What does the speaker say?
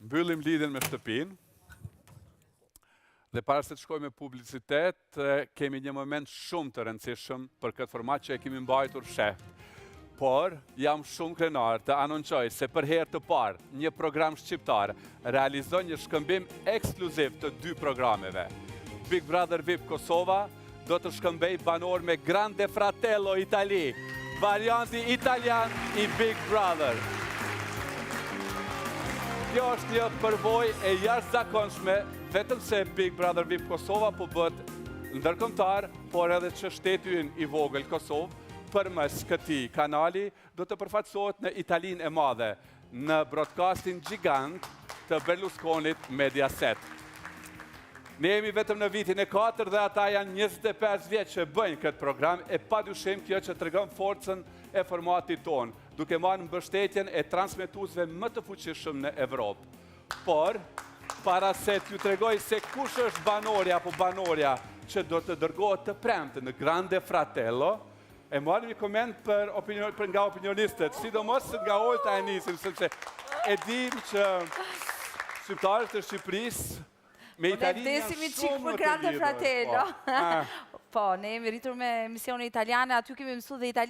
Mbyllim lidhjen me shtëpinë. Dhe para se të shkojmë me publicitet, kemi një moment shumë të rëndësishëm për këtë format që e kemi mbajtur fshehtë. Por, jam shumë krenar të anoncoj se për herë të parë një program shqiptar realizon një shkëmbim ekskluziv të dy programeve. Big Brother VIP Kosova do të shkëmbej banor me Grande Fratello Itali, varianti italian i Big Brother. Kjo është një përvojë e jashtëzakonshme, vetëm se Big Brother VIP Kosova po bëhet ndërkombëtar, por edhe që shteti ynë i vogël Kosovë, përmes këtij kanali do të përfaqësohet në Italinë e Madhe, në broadcastin gjigant të Berlusconit Mediaset. Ne jemi vetëm në vitin e 4 dhe ata janë 25 vjeç që bëjnë këtë program e padyshim kjo që tregon forcën e formatit tonë, duke marrë mbështetjen e transmetuesve më të fuqishëm në Evropë. Por, para se t'ju tregoj se kush është banori apo banorja që do të dërgohet të premte në Grande Fratello, e marrim një koment për opinion, për nga opinionistët, sidomos nga Olta e nisim, sepse e dim që shqiptarët e Shqipërisë me Po ne Italinë janë vdesim i çik shumë për më të Grande lidhur. Fratello. Po. Ah. Po, ne jemi rritur me emisione italiane, aty kemi mësu dhe italisht.